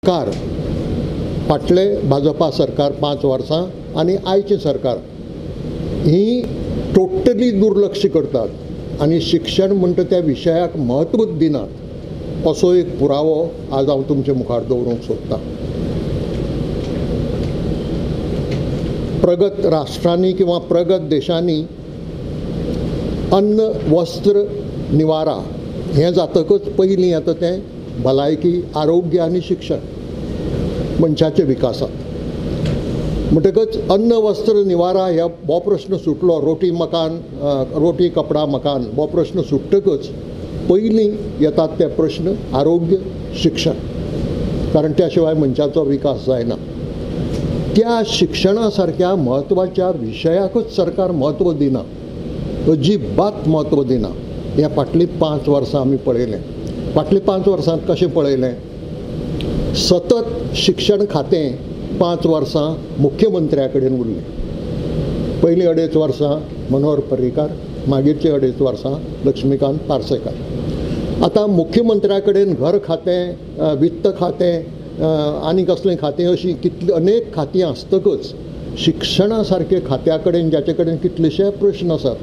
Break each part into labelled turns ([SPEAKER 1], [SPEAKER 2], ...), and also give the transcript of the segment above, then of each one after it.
[SPEAKER 1] सरकार फाटले भाजपा सरकार 5 वर्सां आनी आयचें सरकार ही टोटली दुर्लक्ष करतात आनी शिक्षण म्हणटा त्या विशयाक म्हत्वच दिनात असो एक पुरावो आज हांव तुमचे मुखार दवरूंक सोदतां। प्रगत राष्ट्रांनी किंवा प्रगत देशांनी अन्न वस्त्र निवारा हें जातकच पयलीं येता तें भलायकी, आरोग्य आनी शिक्षण मनशाच्या विकासात। म्हणटकच अन्न वस्त्र निवारा ह्या हो प्रश्न सुटलो, रोटी मकान, रोटी कपडा मकान हो प्रश्न सुट्टकच पयलीं येतात ते प्रश्न आरोग्य, शिक्षण, कारण त्या शिवाय मनशाचो विकास जायना। त्या शिक्षणा सारक्या म्हत्वाच्या विशयाकूच सरकार म्हत्व दिना, अजिबात म्हत्व दिना। ह्या फाटलीं 5 वर्सां आमी पळयलें, फाटलीं 5 वर्सांत कशें पळयलें, सतत शिक्षण खातें 5 वर्सां मुख्यमंत्र्या कडेन उरलें। पयलीं 2.5 वर्सां मनोहर पर्रीकार, मागीरचीं 2.5 वर्सां लक्ष्मीकांत पार्सेकार। आतां मुख्यमंत्र्या कडेन घर खातें, वित्त खातें आनी कसलें खातें अशीं कितलीं अनेक खातीं आसतकच शिक्षणा सारके खात्या कडेन जाचे कडेन कितलेशे प्रश्न आसात,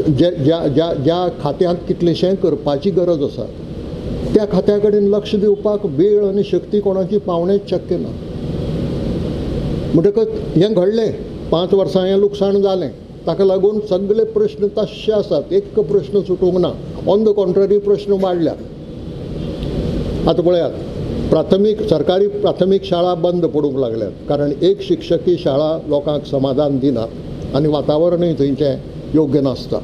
[SPEAKER 1] ज्या ज्या ज्या खात्यांत कितलेशें करपाची गरज आसा त्या खात्या कडेन लक्ष दिवपाक वेळ आनी शक्ती कोणाची पावणेच शक्य ना। म्हणटकच हें घडलें, 5 वर्सां हें लुकसाण जालें, ताका लागून सगळे प्रश्न तश्शे आसात, एक प्रश्न सुटूंक ना, ऑन the contrary प्रश्न वाडल्यात। आतां पळयात, प्राथमीक सरकारी प्राथमीक शाळा बंद पडूंक लागल्यात, कारण एक शिक्षकी शाळा लोकांक समाधान दिनात आनी वातावरणूय थंयचें योग्य नासता।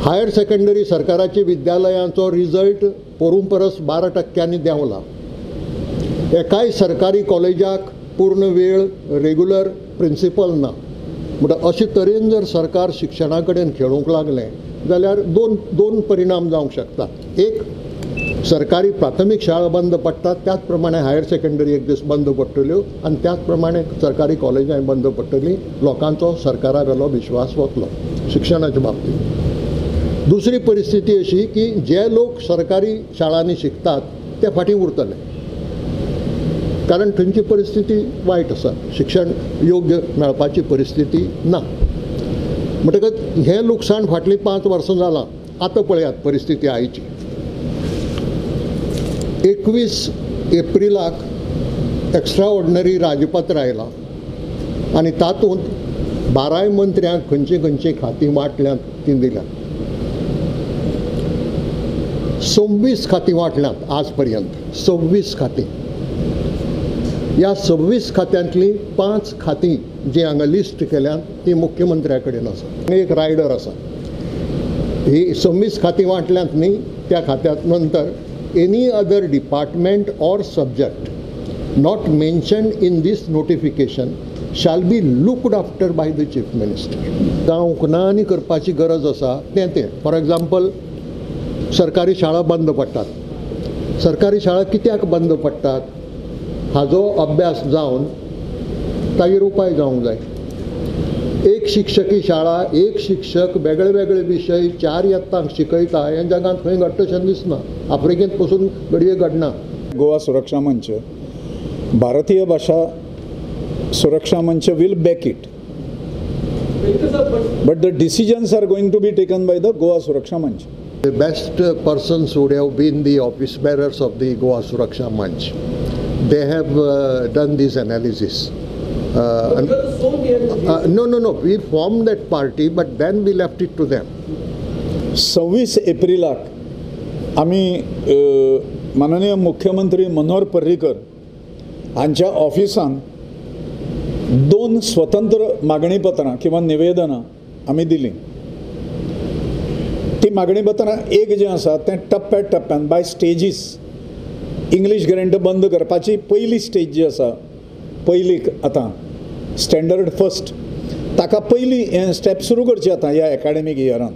[SPEAKER 1] हायर सेकंडरी सरकाराची विद्यालयांचो रिजल्ट पोरूं परस 12% देंवला। एकाय सरकारी कॉलेजाक पूर्ण वेळ रेगुलर प्रिंसिपल ना। म्हणटा अशे तरेन जर सरकार शिक्षणा कडेन खेळूंक लागलें जाल्यार दोन परिणाम जावंक शकतात। एक, सरकारी प्राथमीक शाळा बंद पडटात, त्याच प्रमाणे हायर सेकंडरी एक दीस बंद पडटल्यो आनी त्याच प्रमाणे सरकारी कॉलेजांय बंद पडटलीं, लोकांचो सरकारा वेलो विश्वास वतलो शिक्षणाच्या बाबतींत। दुसरी परिस्थिती अशी की जे लोक सरकारी शाळांनी शिकतात ते फाटीं उरतले, कारण थंयची परिस्थिती वायट आसा, शिक्षण योग्य मेळपाची परिस्थिती ना। म्हणटकच हें लुकसाण फाटलीं 5 वर्सां जालां। आतां पळयात परिस्थिती आयची। 21 एप्रिलाक एक्स्ट्रा ऑर्डिनरी राजपत्र आयलां आनी तातूंत 12 मंत्र्यांक खंयचीं खंयचीं खातीं वांटल्यांत तीं दिल्यांत। 26 खातीं वांटल्यांत आज पर्यंत, 26 खातीं। ह्या 26 खात्यांतलीं 5 खातीं जीं हांगा लिस्ट केल्यांत तीं मुख्यमंत्र्या कडेन आसा। एक रायडर आसा, ही 26 खातीं वांटल्यांत न्ही, त्या खात्यांत नंतर any other department or subject not mentioned in this notification shall be looked after by the Chief Minister. जावंक ना आनी करपाची गरज आसा तें तें। फॉर एग्जाम्पल, सरकारी शाळा बंद पडटात, सरकारी शाळा कित्याक बंद पडटात हाजो अभ्यास जावन ताजेर उपाय जावंक जाय। एक शिक्षकी शाळा, एक शिक्षक वेगळे वेगळे विशय 4 यत्तांक शिकयता हें जगांत खंय घडटा अशें दिसना, आफ्रिकेंत पसून घडये घडना।
[SPEAKER 2] Goa Suraksha Manch, Bharatiya Bhasha Suraksha Manch will back it, but the decisions are going to be taken by the Goa Suraksha Manch.
[SPEAKER 1] The best persons would have been the office bearers of the Goa Suraksha Manch. They have done this analysis. No, we formed that party, but then we left it to them.
[SPEAKER 2] 26 एप्रिलाक आमी माननीय मुख्यमंत्री मनोहर पर्रीकर हांच्या ऑफिसान 2 स्वतंत्र मागणीपत्रां किंवा निवेदनां आमी दिलीं। ती मागणीपत्रां एक जें आसा तें टप्प्या टप्प्यान बाय स्टेजीस इंग्लीश ग्रँट बंद करपाची पयली स्टेज जी आसा, पयली आतां स्टँडर्ड फर्स्ट, ताका पयली हें स्टेप सुरू करची आतां ह्या एकाडेमीक इयरान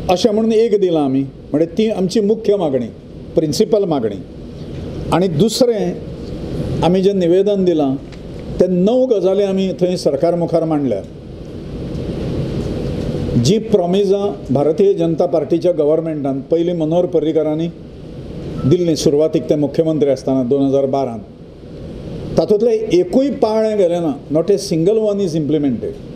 [SPEAKER 2] अशें म्हणून एक दिलां आमी, म्हणजे ती आमची मुख्य मागणी, प्रिंसिपल मागणी। आनी दुसरें आमी जें निवेदन दिलां ते 9 गजाली आमी थंय सरकार मुखार मांडल्या, जी प्रॉमिजां भारतीय जनता पार्टीच्या गव्हर्मेंटान पयलीं मनोहर पर्रीकरांनी दिल्ली सुरवातीक ते मुख्यमंत्री आसतना 2012 तातूंतलें एकूय पाळें गेलें ना. Not a single one is implemented.